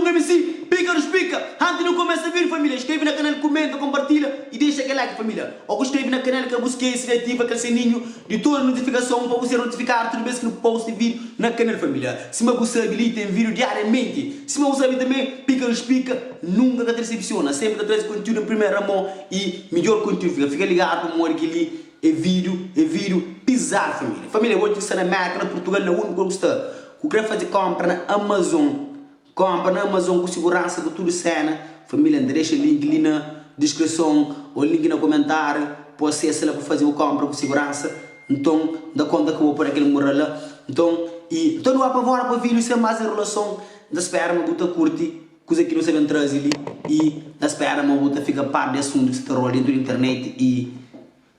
Bunga MC, pika dos pika! Antis nu kumesa vídiu família, skrebe na kanal, kumenta, konpartilha i dexa kel like família. Ô ku skrebe na kanal ka bu skese di ativa kel sininhu di tudu notifikason pa bu ser notifikadu tudu bes ki nu posta vídiu na kanal família. Sima bu sabe li ten vídiu diariamenti. Sima bu sabe tanbe, pika dos pika nunka ka ta disepsiona, senpri ta traze kontiúdu en primera mon i midjor kontiúdu. Fika fika ligadu pamodi kel-li é vídiu, é vídiu pizadu família. Família, bo ki sta na Mérka, na Purtugal, na undi ku bu sta. Ku kre faze konpra na Amazon Konpra na Amazon ku siguransa ku tudu sena Familia N ta dexa link li na diskrison o link na komentariu pa asesa la pa faze bu konpra ku siguransa Nton N ta konta ku bo pa da kel mural la Nton i Nton nu ba pa fora pa video sen mas enrolason N ta spera ma bu ta kurti kuza ki nu sta ben traze li i N ta spera ma bu ta fika par di asuntu ki sta ta rola dentu di internet i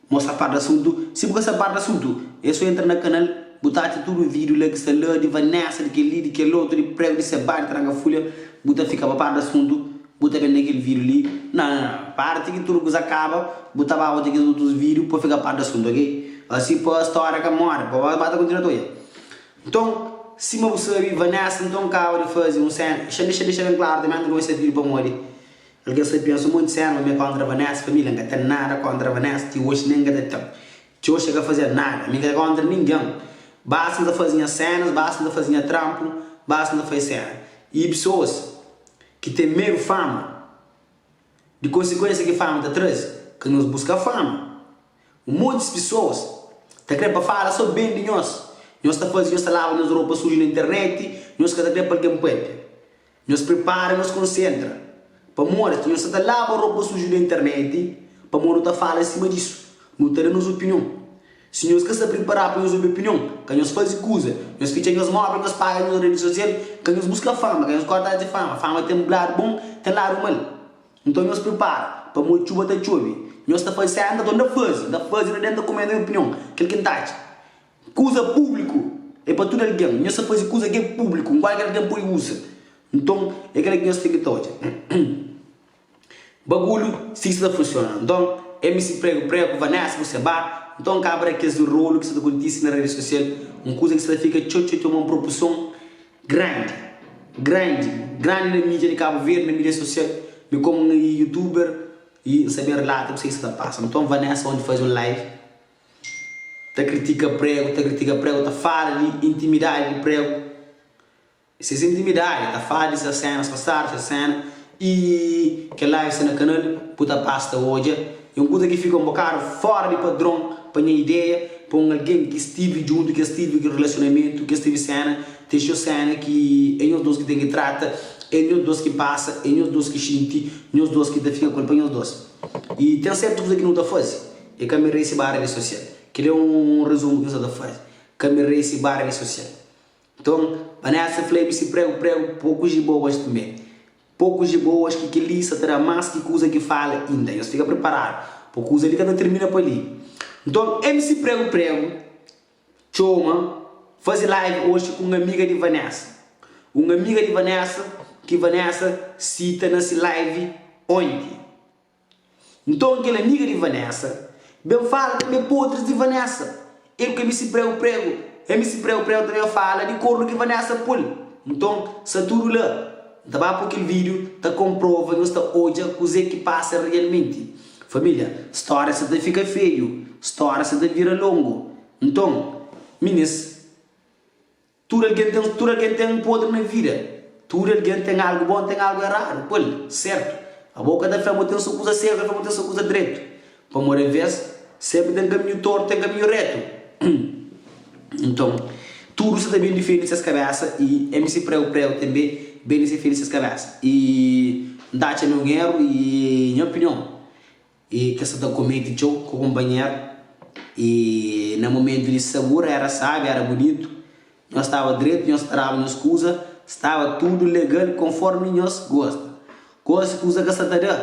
Mostra par di asuntu. Si bu ka sta par di asuntu, é so entra na kanal bu ta atxa tudu vídiu la ki sta la, di Vanessa, di kel-li, di kel otu, di pregu, di Sebá, di tranka fulha, bu ta fika pa par di asuntu, bu ta ben na kel vídiu li. Na parti ki tudu kuza kaba, bu ta ba odja kes otus vídiu pa fika par di asuntu, ok? Asi pa stória ka móre, pa ba ta kontinua ta odja. Nton, sima bu sabe, Vanessa nton kaba di faze un séna. Xa dexa dexa ben klaru tanbe antis di kumesa vídiu pamodi Algen sta pensa un monti sena ma mi é kontra Vanessa Família, N ka ten nada kontra Vanessa Ti oxi nen N ka ta ten Ti oxi el ka faze nada Mi N ka ta kontra ningen Basta N ta faze nha senas Basta N ta faze nha trampu Basta N ta faze sena I pesoas ki ten medu fama Di konsikuensia ki fama ta traze Ka nhos buska fama Un montis pesoas ta kre pa fala so ben di nhos Nhos ta faze nhos ta laba nhos ropa suju na internet Nhos ka ta kre pa algen papia Nhos pripara, nhos konsentra. Pamodi si nhos sa ta laba ropa suju na internet, pamodi nu ta fala sima disu? Nu ta da nos opinion. Si nhos ka sta pripara pa nhos obi opinion, ka nhos faze kuza. Nhos fitxa nhos mobra, nhos paga nhos redi sosial, ka nhos buska fama, ka nhos kore tras di fama. Fama ten ladu bon, ten ladu mal. Nton nhos pripara, pamodi txuba ta txobe. Nhos ta faze sértu, nton N ta faze. N ta faze na dentu, N ta kume na nha opinion, kel ki N ta atxa. Kuza públiku é pa tudu algen. Nhos ta faze kuza ki é públiku, kualker algen pode uza. Nton, é kel-la ki nhos ten ki ta odja. Bagulhu si ki sta ta funsiona. Nton, MC Prego Prego, Vanessa ku Sebah, nton kaba da kes rolu ki sta ta kontise na redi sosial, un kuza ki sta ta fika txeu txeu txeu ma un propuson grandi, grandi, grandi na mídia di Kabu Verdi, na mídia sosial. Mi komu un youtuber i N sa ben rilata kuzê ki sta ta pasa. Nton, Vanessa onti faze un live. Ta kritika pregu, ta kritika pregu, ta fala di intimidadi di pregu, ses intimidadi, ta fala di ses senas pasadu, ses sena i kel live sta na kanal, bu ta pasa ta odja, é un kuza ki fika un bokadu fora di padron pa nha ideia, pa un algen ki stivi djuntu, ki stivi kel relasionamentu, ki stivi sena, ten txeu sena ki é nhos dos ki ten ki trata, é nhos dos ki pasa, é nhos dos ki xinti, nhos dos ki ta fika ku el pa nhos dos. I ten sertu kuza ki nu ta faze. E ka merese ba rede sosial. Kel é un rezumu ki N sta ta faze. Ka merese ba rede sosial. Nton, Vanessa fla MC Prego Prego pokus e boas tanbe. Pokus e boas ki kel li sa ta da mas ki kuza ki fala inda. Nhos fika preparadu po kuza li ka ta tirmina pa li. Nton, MC Prego Prego txoma faze live oxi ku un amiga di Vanessa. Un amiga di Vanessa ki Vanessa sita na si live onti. Nton kel amiga di Vanessa ben fala tanbe podris di Vanessa. El ku MC Prego Prego, MC Prego Prego tanbe fala di kornu ki Vanessa pul. Nton sta tudu la. N ta ba po kel video ta konprova nhos ta odja kuze ki pasa realmenti. Familia, storia sa ta fika feiu, storia sa ta vira longu. Nton, minis. Tudu algen ten tudu algen ten podri na vida tudu algen ten algu bon ten algu eradu ku el sertu abo ka ta fla ma bu ten so kuza sertu ka ta fla ma bu ten so kuza dretu pamodi aves senpri ten kaminhu tortu ten kaminhu retu nton tudu sa ta ben difende ses kabesa i MC pregu pregu tanbe ben difende ses kabesa i N ta atxa ma é un eru i nha opinion E ka sa ta komete txeu ku kunpanheru i na mumentu di sabura era sabi, era bunitu, nhos staba dretu, nhos ta daba nhos kuza, staba tudu legal konformi nhos gosta. Gosi kuza ka sa ta da,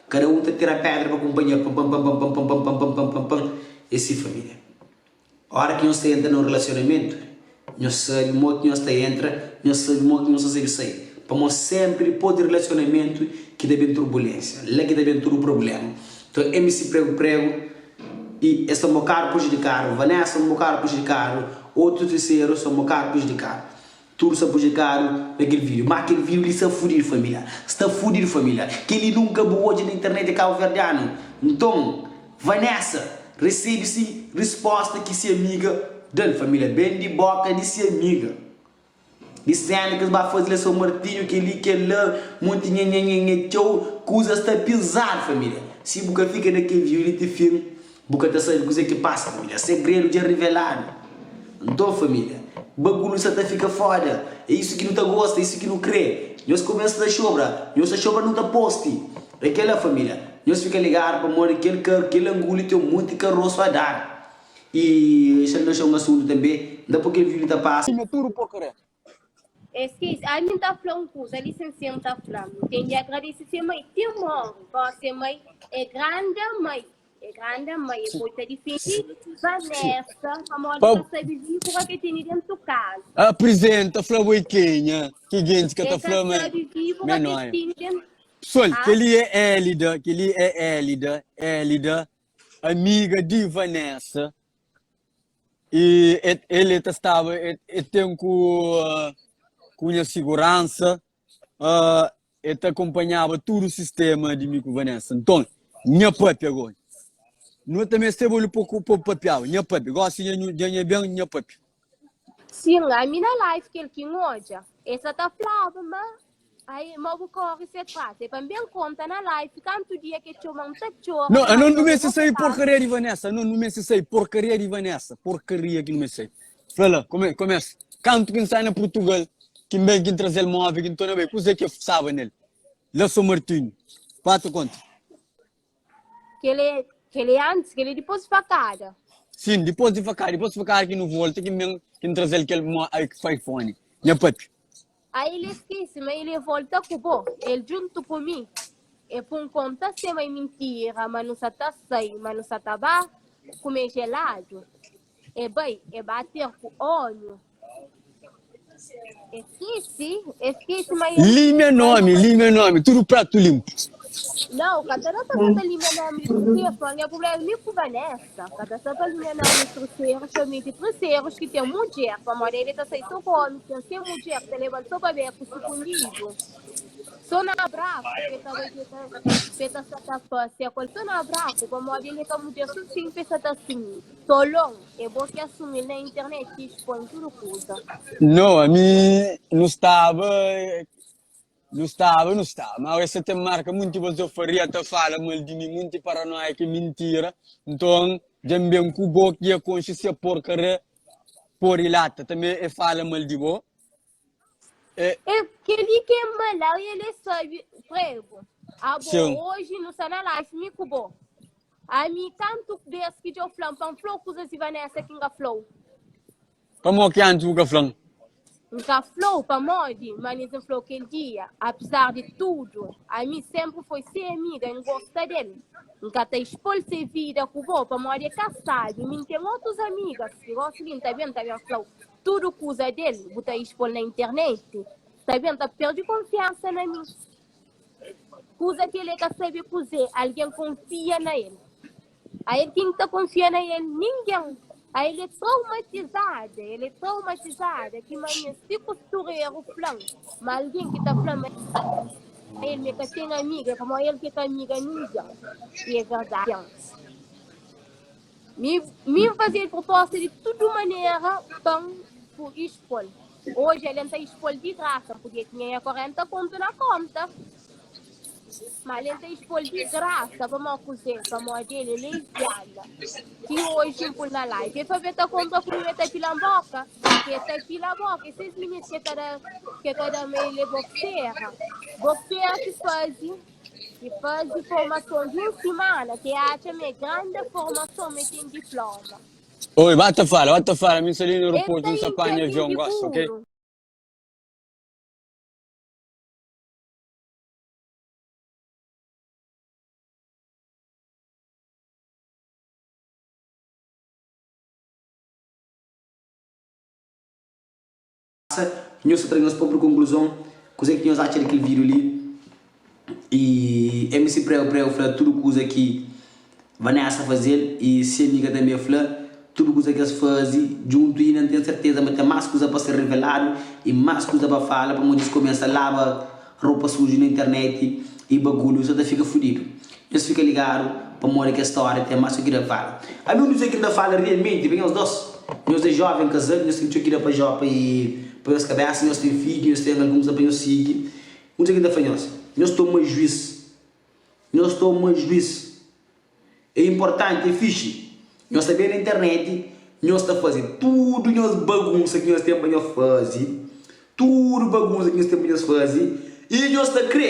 kada un ta tira pedra pa kunpanheru, panpanpanpanpanpanpanpanpanpanpan, é si familia. Óra ki nhos ta entra na un relasionamentu, nhos sabe modi ki nhos ta entra, nhos sabe modi ki nhos ta sabe sai. Pamodi sénpri dipôs di relasionamentu ki ta ben turbulénsia, la ki ta ben tudu prubléma. Nton, MC Pregu Pregu i es sta un bokadu prujudikadu, Vanessa un bokadu prujudikadu, otus terseru sta un bokadu prujudikadu. Tudu sta projekadu na kel vídiu. Má kel vídiu li sta fudidu família. Sta fudidu família. Kel-li nunka bu odja na internet kabuverdianu. Nton, Vanessa resebe si risposta ki si amiga da-l. Família, ben di boka di si amiga. Di séna ki es ba faze la São Martinho, kel-li, kel-la, monti nhenhenhenhe, txeu kuza sta pizadu família. Si bu ka fika na kel vídiu li ti fin, Bu ka ta sabe kuzê ki pasa família Segredu dja riveladu Nton família Bagulhu sa ta fika foda É isu ki nu ta gosta, é isu ki nu krê Nhos kumesa ta xobra Nhos ta xobra nu ta posti É kela família Nhos fika ligadu pamodi kel ka kel anguli ten monti karosu a dar I xa-m dexa un asuntu tanbê N ta poi kel vídiu ta pasa. Kume tudu porkaria. Eskese, ami N ta fla un kuza, lisensia N ta fla, N ten di agradese se mai ti móre, pamodi se mai é granda mai, é granda mai, e pode ta difende Vanessa, pamodi Pa ka sabe víbora ke tene dentu kaza. Aprizenta, fla bo é kenha, ki gentis ka E ta ka fla ma sabe ma víbora é ke nóia. tene dentu. Pessoal, Ah? kel-li é Élida, kel-li é Élida, Élida, amiga di Vanessa. I el e ta staba, e ten ku ku nha siguransa, e ta akonpanhaba tudu sistema di mi ku Vanessa. Nton, nha papia gosi, no ta mesteba oli pa pa papiaba, nha papia gosi dja nha ben, nha papia. Sin, ami na live kel ki N odja, e sa ta flaba ma Ai, ma bu kori se tras. E pa N ben konta na live kantu dia ke txoma N ta txora No, ma anos nu txora meste bo sai fala. porkaria di Vanessa, anos nu meste sai porkaria di Vanessa, porkaria ki nu meste sai. Fla la, kome, komesa. Kantu ki N sai na Purtugal, ki N ben ki N traze-l móvel ki N torna bai, kuzê ki e staba nel? La São Martinho. 4 konta. Kel é, kel é antis, kel é dipôs di fakada. Sim, dipôs di fakada, dipôs di fakada ki nu volta ki N ben ki N traze-l kel mo, iPhone. Nha papi. A el eskese ma el e volta ku bo, el djuntu ku mi. E pun konta sema e mintira ma nu sa ta sai, ma nu sa ta ba kume jeladu. E bai, e ba ter ku omi. E skese, e skese ma el. Limia Ma nomi, limia nomi, tudu pratu limpu. Nau, ka ta da pa sa ta limia nomi di terseru, pa nha problema mi ku Vanessa, ka ta sa pa limia nomi di terseru, somente terserus ki ten mudjer, pamodi el ta sai so ku omi ki ten se mudjer, ta lebal so pa beku sukundidu, so na braku pe ta bai pe ta pe ta sa ta pasia ku el so na braku, pamodi el é ka mudjer sufisienti pe sa ta asumi. Tolon, é bo ki asumi-l na internet ki expõe tudu kuza. No, ami nu staba Nu staba, nu staba. Ma esa ten marka munti bazofaria ta fala mal di mi, munti paranoia ki mintira. Nton, dja N ben ku bo ki e konxe se porkaria pori lata. Tanbe e fala mal di bo. E. E kel-li ki é mal, el é sabe prego. Abo, Sin. oji nu sta na live mi ku bo. Ami, kantu bes ki dja-u fla-m pa N fla-u kuzas di Vanessa ki N ka fla-u? Pamodi ki antis bu ka fla-m? N ka fla-u pamodi, ma N fla-u kel dia, apizar di tudu, ami senpri foi se amiga i N gosta del. N ka ta expô-l se vida ku bo pamodi e ka sabi. Mi N ten otus amigas ki gosi li N ta ben, N ta ben fla-u tudu kuza del, bu ta expô-l na internet, ta ben ta perde konfiansa na mi. Kuza ki el e ka sabe kuzê, algen konfia na el. A el kin ta konfia na el? Ningen. A el é traumatizada, el é traumatizada ki manha si kustureru fla-m ma algen ki ta fla ma el ma e ka ten amiga é pamodi el ki ka amiga ningen. I é verdadi. Mi, mi N faze-l proposta di tudu manera pa N pudi xpô-l. Oji el N ta xpô-l di grasa, N podia tinha nha 40 kontu na konta. Ma el N ta xpô-l di grasa, pamodi kuzê? Pamodi el é lesbiana. Ti oji N pô-l na live. E pabia ta konpra ku mi, e ta pila-m boka. Ke ta pila boka, e ses minis ke ta da, ke ta da ma el é boksera. Boksera ki faze. Ki faze formason di un simana, ki atxa ma é granda formason, ma é ten diploma. Oi, ba ta fala, ba ta fala, mi sta li na El aeroportu, ta N sta intxi panha algen avion di gosi, ok? buru. Pasa, nhos ta tra nhos própriu konkluzon kuzê ki nhos atxa di kel vídiu li. I MC Prego Prego fla tudu kuza ki Vanessa faze-l i se amiga tanbê fla. Tudu kuza ki es faze djuntu inda N ten serteza ma ten más kuza pa ser reveladu i más kuza pa fala pamodi es kumesa laba ropa suju na internet i bagulhu sa ta fika fudidu. Nhos fika ligadu pamodi kes stória ten más txeu ki da fala. Ami un kuza ki N ta fala realmenti pa nhos dos, nhos é jóven kazal, nhos ten txeu ki da pa jopa i pa nhos kabesa, nhos ten fidju, nhos ten algun kuza pa nhos sigi. Un kuza ki N ta fla nhos, nhos toma juís, nhos toma juís. É inportanti, é fixi. Nhos ta ben na internet, nhos ta faze tudu nhos bagunsa ki nhos ten pa nhos faze, tudu bagunsa ki nhos ten pa nhos faze, i nhos ta kre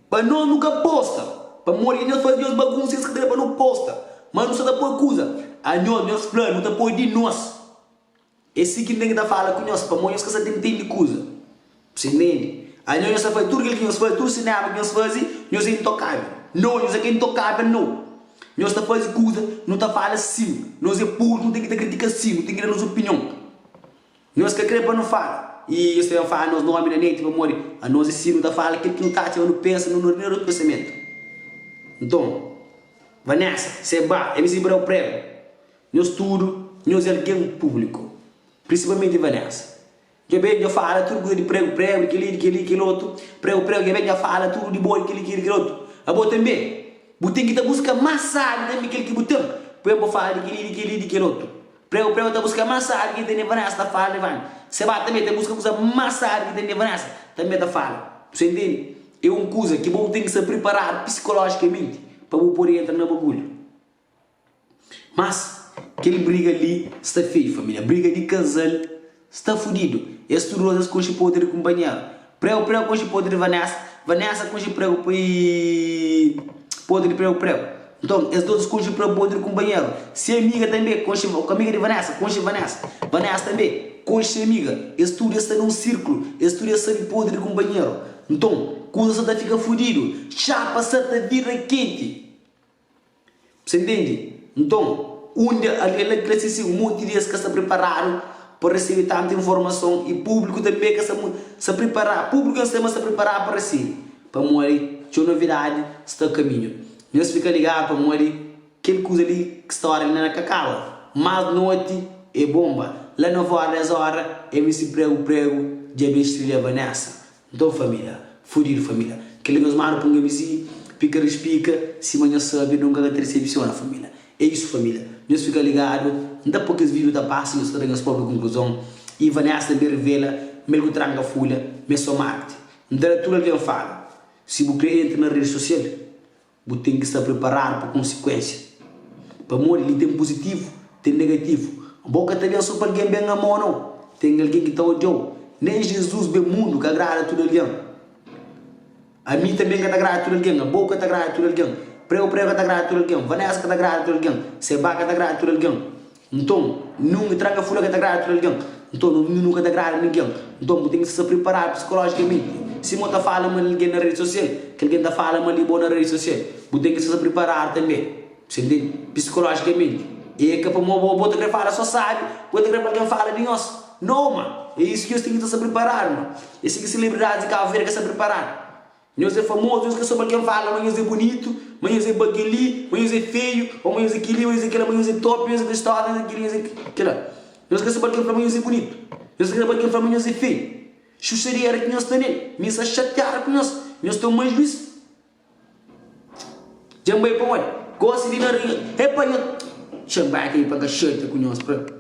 pa nos nu ka posta, pamodi ki nhos faze nhos bagunsa nhos ka kre pa nu posta, ma nu sa ta poi kuza, anhos nhos fla nu ta poi di nos. É si ki N ten ki ta fala ku nhos, pamodi nhos ka sa ta intende kuza. Nhos intende? Anhos nhos ta faze tudu kel ki nhos faze, tudu sinema ki nhos faze, nhos é intokável. Nau, nhos é ka intokável nau. Nhos ta faze kuza, nu ta fala sin. Nos é públiku, nu ten ki ta kritika sin, nu ten ki da nos opinion. Nhos ka kre pa nu fala, i nhos ta ben fala nos nómi na neti, pamodi anos é si, nu ta fala kel ki nu ta atxa ma nu pensa, nu na nos pensamentu. Nton, Vanessa, Seba, MC Brau Prego. Nhos tudu nhos é algen públiku, prinsipalmenti Vanessa. Dja ben dja fala tudu kuza di pregu pregu, di kel-li, di kel-li, kel otu, pregu pregu, dja ben dja fala tudu di bo, di kel-li, kel-li, kel otu. Abo tanbe, bu ten ki ta buska más sábi tanbe kel ki bu ten, pa ben bo fala di kel-li, di kel-li, di kel otu. Pregu pregu ta buska más sábi ki ten di Vanessa ta fala di Vani. Seba tanbe ta buska kuza más sábi ki ten di Vanessa tanbe ta fala. Bu sta intende? É un kuza ki bo ten ki sta priparadu psikolójikamenti pa bu pode entra na bagulhu. Mas kel briga li sta feiu família, briga di kazal sta fudidu. Es tudu dos es konxe podri di kunpanheru. Pregu pregu konxe podri di Vanessa, Vanessa konxe pregu podri di pregu pregu. Nton es dos es konxe podri di kunpanheru. Se amiga tanbe konxe amiga di Vanessa konxe Vanessa, Vanessa tanbe konxe se amiga. Es tudu es sta na un sirkulu, es tudu es sabe podri di kunpanheru. Nton kuza sa ta fika fudidu, xapa sa ta bira kenti. Você ntende? Nton, undi algen la krese si un monti di es ka sta priparadu pa resebe tantu informason i públiku tanbe ka sta sta priparadu, públiku nhos tema sta priparadu pa resebe, pamodi txeu novidadi sta kaminhu. Nhos fika ligadu pamodi kel kuza li, stória li na ka kaba. Más noti é bonba. La 9 óra, 10 óra, MC Pregu Pregu dja ben strilha Vanessa. Nton família, fudidu família. Kel-li nhos manda pa un MC, pika rispika, sima nhos sabe nunka ka ta disepsiona família. É isu família, nhos fika ligadu, N ta poi kes vídiu ta pasa nhos ta da nhos própriu konkluzon. I Vanessa tanbe revela ma el ku tranka fulha ma é sô marketing. N ta da tudu algen fala, si bu kre entra na redi sosial, Bu ten ki sta priparadu pa konsikuensia. Pamodi li ten puzitivu, ten negativu. Bo ka ta ben so pa algen ben ama-u nau. Ten algen ki ta odia-u. Nen Jizus ben mundu ka agrada tudu algen. Ami tanbe N ka ta agrada tudu algen, abo ka ta agrada tudu algen, pregu pregu ka ta agrada tudu algen, Vanessa ka ta agrada tudu algen, Seba ka ta agrada tudu algen. Nton, nun tranka fulha ka ta agrada tudu algen. Nton, nu nu ka ta agrada ningen. Nton, bu ten ki sta priparadu psikolojikamenti. Sima bu ta fala mal di algen na redi sosial, kel algen ta fala mal di bo na redi sosial. Bu ten ki sta priparadu tanbê. Bu ntende? Psikolojikamenti. E ka pamodi bo bo ta kre fala so sabi, bo ta kre pa algen fala di nhos. No, ma! E isu ki nhos ten ki sta priparadu, ma. E si ki selebridadis di Kabu Verdi ka sta priparadu. Nhos é famozu, nhos ka sabe algen fala ma nhos é bunitu, ma nhos é bakeli, ma nhos é feiu, ô ma nhos é keli, ma nhos é kela, ma nhos é top, nhos é gostoza, nhos é keli, nhos é kela. Nhos ka sabe algen fla ma nhos é bunitu, nhos ka sabe algen fla ma nhos é feiu. Xuxadera ki nhos sta nel, mi sta xatiadu ku nhos, nhos toma juis. Dja N bai pamodi? Gosi di na ringa, epa nhos, dja N bai ki pa N ka xatia ku nhos.